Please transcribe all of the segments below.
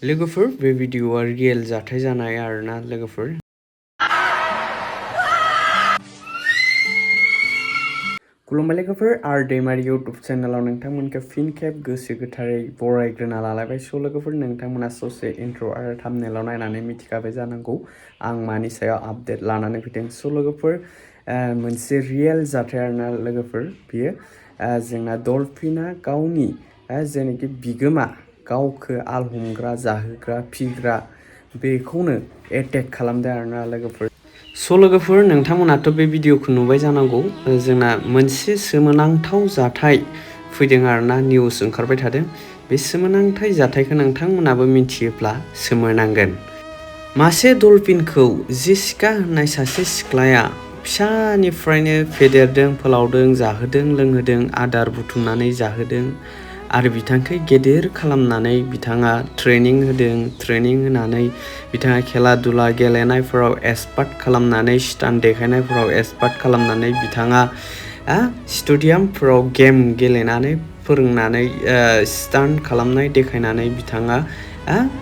लोगोफोर बे भिडिअआ रियेल जाथाय जानाय आरोना लोगोफोर। खुलुमबाय लोगोफोर आर दैमारि इउटुब चेनेलाव नोंथांमोनखौ फिन खेब गोसो गोथारै बरायग्रोना लालायबाय। स' लोगोफोर नोंथांमोना ससे इन्ट्र' आरो थाम्बनेलाव नायनानै मिथिखाबाय जानांगौ आं मानि सायाव आपडेट लानानै फैदों। स' लोगोफोर मोनसे रियेल जाथाय आरोना लोगोफोर बियो जोंना डल्फिना गावनि जेनाखि बिगोमा गावखौ आल हमग्रा जाहोग्रा फिग्रा बेखौनो एटेक खालामदों आरोना लोगोफोर। स' लोगोफोर नोंथांमोनाथ' बे भिडिअखौ नुबाय जानांगौ जोंना मोनसे सोमोनांथाव जाथाय फैदों आरोना निउस ओंखारबाय थादों। बे सोमोनांथाव जाथायखौ नोंथांमोनाबो मिथियोब्ला सोमोनांगोन। मासे डल्फिनखौ जिसिका होननाय सासे सिख्लाया फिसानिफ्रायनो फेदेरदों फोलावदों जाहोदों लोंहोदों आदार बुथुमनानै जाहोदों आरो बिथांखौ गेदेर खालामनानै बिथाङा ट्रेनिं होदों। ट्रेनिं होनानै बिथाङा खेला दुला गेलेनायफोराव एक्सपार्ट खालामनानै स्टान्ट देखायनायफोराव एक्सपार्ट खालामनानै बिथाङा स्टेडियामफोराव गेम गेलेनानै फोरोंनानै स्टान्ट खालामनाय देखायनानै बिथाङा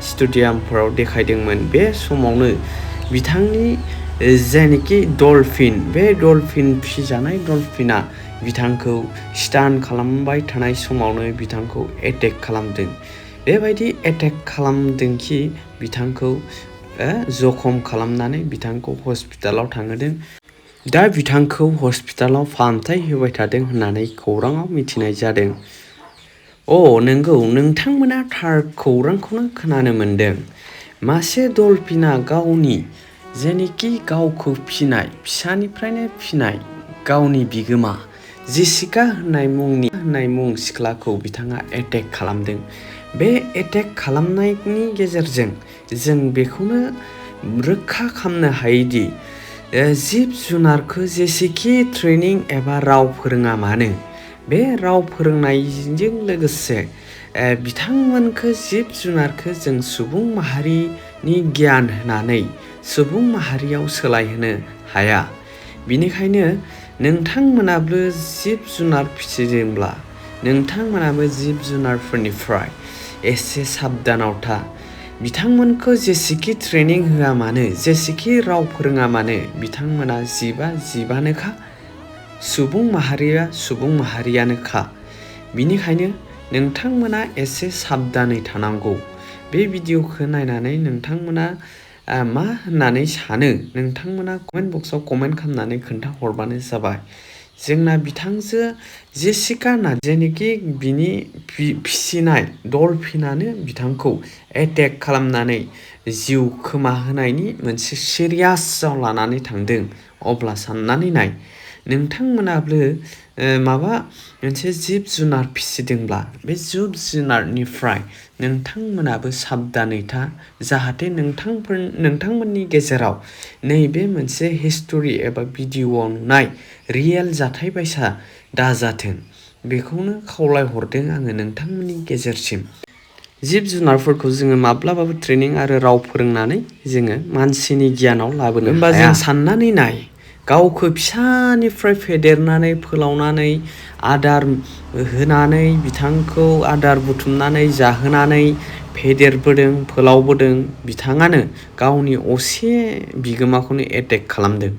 स्टेडियामफोराव देखायदोंमोन। बे समावनो बिथांनि जेनाखि डल्फिन बे डल्फिन फिजानाय डल्फिना बिथांखौ स्टान्ट खालामबाय थानाय समावनो बिथांखौ एटेक खालामदों। बेबायदि एटेक खालामदोंखि बिथांखौ जखम खालामनानै बिथांखौ हस्पिटालाव थांहोदों। दा बिथांखौ हस्पिटालाव फाहामथाय होबाय थादों होननानै खौराङाव मिथिनाय जादों। नंगौ नोंथांमोना थार खौरांखौनो खोनानो मोनदों। मासे डल्फिना गावनि जेनाखि गावखौ फिनाय फिसानिफ्रायनो फिनाय गावनि बिगोमा जिसिका होननाय मुं सिख्लाखौ बिथाङा एटेक खालामदों। बे एटेक खालामनायनि गेजेरजों जों बेखौनो रोखा खालामनो हायोदि जिब जुनारखौ जेसेखि ट्रेनिं एबा राव फोरोङा मानो बे राव फोरोंनायजों लोगोसे बिथांमोनखौ जिब जुनारखौ जों सुबुं माहारिनि गियान होनानै सुबुं माहारियाव सोलायहोनो हाया। बिनिखायनो नोंथांमोनाबो जिब जुनार फिसिदोंब्ला नोंथांमोनाबो जिब जुनारफोरनिफ्राय एसे साबधानाव था। बिथांमोनखौ जेसेखि ट्रेनिं होआ मानो जेसेखि राव फोरोङा मानो बिथांमोना जिबानोखा सुबुं माहारिया सुबुं माहारियानोखा। बिनिखायनो नोंथांमोना एसे साबधानै थानांगौ। बे भिडिअखौ नायनानै नोंथांमोना मा होननानै सानो नोंथांमोना कमेन्ट बक्सआव कमेन्ट खालामनानै खोन्थाहरबानो जाबाय। जोंना बिथांजो जिसिका जेनाखि बिनि फिसिनाय डल्फिनानो बिथांखौ एटेक खालामनानै जिउ खोमाहोनायनि मोनसे सिरियासआव लानानै थांदों। अब्ला साननानै नाय नोंथांमोनाबो माबा मोनसे जिब जुनार फिसिदोंब्ला बे जिब जुनारनिफ्राय नोंथांमोनाबो साबधानै था जाहाथे नोंथांमोननि गेजेराव नैबे मोनसे हिस्ट'रि एबा भिडिअआव नुनाय रियेल जाथाय बायसा दाजाथों बेखौनो खावलायहरदों आङो नोंथांमोननि गेजेरसिम। जिब जुनारफोरखौ जोङो माब्लाबाबो ट्रेनिं आरो राव फोरोंनानै जोङो मानसिनि गियानाव लाबोनो हाया। होमबा जों साननानै नाय गावखौ फिसानिफ्राय फेदेरनानै फोलावनानै आदार होनानै बिथांखौ आदार बुथुमनानै जाहोनानै फेदेरबोदों फोलावबोदों बिथाङानो गावनि असे बिगोमाखौनो एटेक खालामदों।